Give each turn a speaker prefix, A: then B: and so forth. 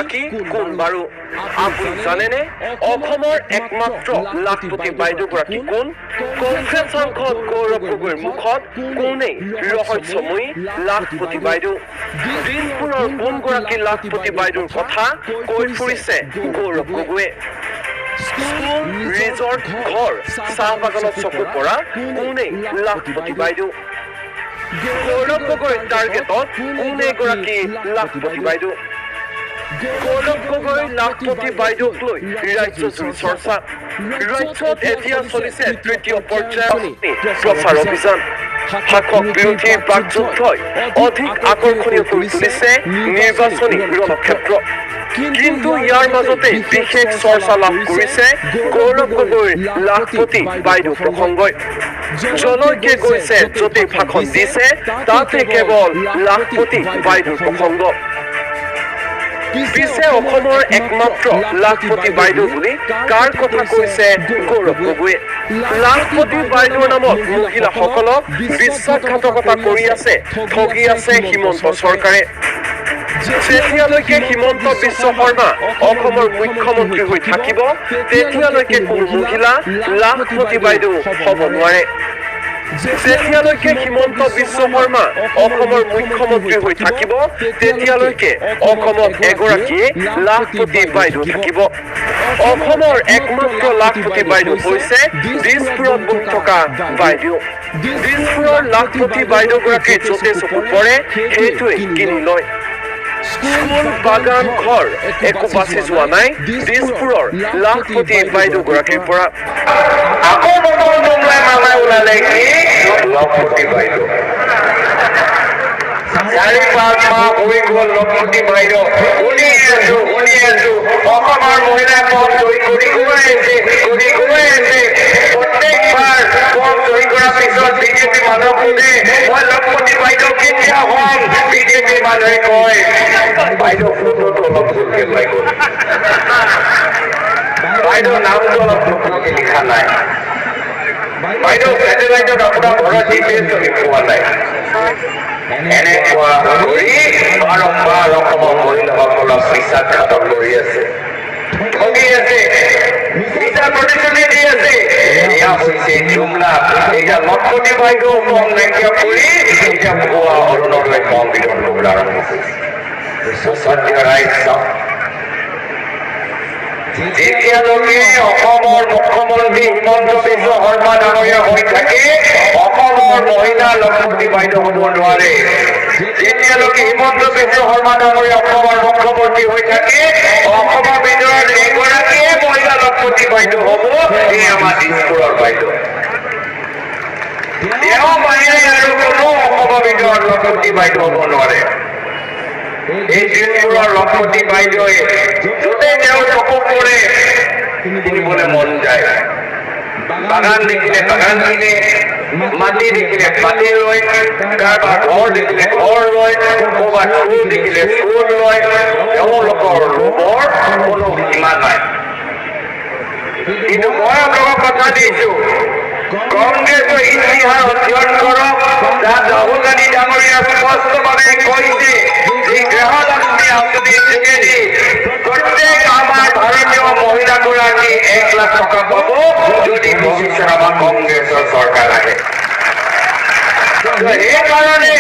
A: গৰাকী কোন বাৰু? আপুনি জানেনে অসমৰ একমাত্ৰ লাখপতি বাইদেউগৰাকী কোন? কংগ্ৰেছ সাংসদ গৌৰৱ গগৈৰ মুখত কোনেই ৰহস্যময়ী লাখপতি বাইদেউ? দিছপুৰৰ কোনগৰাকী লাখপতি বাইদেউৰ কথা কৈ ফুৰিছে গৌৰৱ গগৈয়ে? স্কুল, ৰিজৰ্ট, ঘৰ, চাহ বাগানত চকু পৰা কোনেই লাখপতি বাইদেউ? গৌৰৱ গগৈৰ টাৰ্গেটত কোন এগৰাকী লাখপতি বাইদেউ? গৌৰৱ গগৈৰ লাখপতি বাইদেউক লৈ ৰাজ্যজুৰি চৰ্চা। ৰাজ্যত এতিয়া চলিছে তৃতীয় পৰ্যায়ৰ প্ৰচাৰ অভিযান। শাসক বিৰোধীৰ বাকযুদ্ধই অধিক আকৰ্ষণীয় কৰি তুলিছে নিৰ্বাচনী ৰণক্ষেত্ৰ। কিন্তু ইয়াৰ মাজতে বিশেষ চৰ্চা লাভ কৰিছে গৌৰৱ গগৈৰ লাখপতি বাইদেউ প্ৰসংগই। যলৈকে গৈছে, য'তেই ভাষণ দিছে, তাতে কেৱল লাখপতি বাইদেউৰ প্ৰসংগ। পিছে অসমৰ একমাত্ৰ লাখপতি বাইদেউ বুলি কাৰ কথা কৈছে গৌৰৱ গগৈয়ে? লাখপতি বাইদেউৰ নামত মহিলাসকলক বিশ্বাসঘাতকতা কৰি আছে, ঠগি আছে হিমন্ত চৰকাৰে। যেতিয়ালৈকে হিমন্ত বিশ্ব শৰ্মা অসমৰ মুখ্যমন্ত্ৰী হৈ থাকিব, তেতিয়ালৈকে কোনো মহিলা লাখপতি বাইদেউ হ'ব নোৱাৰে। যেতিয়ালৈকে হিমন্ত বিশ্ব শৰ্মা অসমৰ মুখ্যমন্ত্ৰী হৈ থাকিব, তেতিয়ালৈকে অসমত এগৰাকীয়ে লাখপতি বাইদেউ থাকিব। অসমৰ একমাত্ৰ লাখপতি বাইদেউ হৈছে দিছপুৰত বহি থকা বাইদেউ। দিছপুৰৰ লাখপতি বাইদেউগৰাকীৰ য'তে চকু পৰে, সেইটোৱে কিনি লয়। স্কুল, বাগান, ঘৰ একো বাচি যোৱা নাই দিছপুৰৰ লাখপতি বাইদেউগৰাকীৰ পৰা।
B: আকৌ নতুন জুমলাই মামাই ওলালে কি লখপতি বাইদেউ। 4-5 মাহ হৈ গ'ল লখপতি বাইদেউ শুনি আছো, শুনি আছো। অসমৰ মহিলাই ফৰ্ম চহী কৰি গৈ আছে, কৰি গৈ আছে। প্ৰত্যেকবাৰ ফৰ্ম চহী কৰাৰ পিছত বিজেপি মানুহক সোধে, মই লখপতি বাইদেউ কেতিয়া হ'ম? বিজেপি মানুহে কয়, বাইদেউ, ফটোটো অলপ ভুলকে ওলাই গ'ল, বাইদেউ, নামটো অলপ নতুনকে লিখা নাই, বাইদেউ, ছেটেলাইটত আপোনাৰ ঘৰৰ ডিটেইলছ আমি পোৱা নাই। এনেকুৱা কৰি বাৰম্বাৰ অসমৰ মহিলাসকলক বিশ্বাসঘাতক কৰি আছে, ঠগি আছে, মিছা প্ৰতিশ্ৰুতি দি আছে। এয়া হৈছে জুমলা। এতিয়া লখপতি বাইদেউ ফৰ্ম নাইকিয়া কৰি এতিয়া ভুৱা অৰুণোদয় ফৰ্ম বিতৰণ কৰিবলৈ আৰম্ভ কৰিছে। শ্ৰদ্ধেয় ৰাইজ, চাওক, যেতিয়ালৈকে অসমৰ মুখ্যমন্ত্ৰী হিমন্ত বিশ্ব শৰ্মা ডাঙৰীয়া হৈ থাকে, অসমৰ মহিলা লখপতি বাইদেউ হ'ব নোৱাৰে। যেতিয়ালৈকে হিমন্ত বিশ্ব শৰ্মা ডাঙৰীয়া অসমৰ মুখ্যমন্ত্ৰী হৈ থাকে, অসমৰ ভিতৰত এগৰাকীয়ে মহিলা লখপতি বাইদেউ হ'ব, এই আমাৰ দিছপুৰৰ বাইদেউ। তেওঁ বাহিৰে আৰু কোনো অসমৰ ভিতৰত লখপতি বাইদেউ হ'ব নোৱাৰে। এই দিছপুৰৰ লখপতি বাইদেৱে য'তে তেওঁৰ চকু পৰে, কিনিবলৈ মন যায়। বাগান দেখিলে বাগান কিনে, মাটি দেখিলে মাটি লয়, কাৰোবাৰ ঘৰ দেখিলে ঘৰ লয়, ক'ৰবাত স্কুল দেখিলে স্কুল লয়। তেওঁলোকৰ লোভৰ কোনো সীমা নাই। কিন্তু মই আপোনালোকক কথা দিছো, কংগ্ৰেছৰ ইতিহাস অধ্যয়ন কৰক। তাত ৰাহুল গান্ধী ডাঙৰীয়া স্পষ্টভাৱে কৈছে যে গৃহলক্ষ্মী আঁচনিৰ যোগেদি প্ৰত্যেক আমাৰ ভাৰতীয় মহিলাগৰাকী 1 লাখ টকা পাব, যদি ভৱিষ্যত আমাৰ কংগ্ৰেছৰ চৰকাৰ আহে। সেইকাৰণে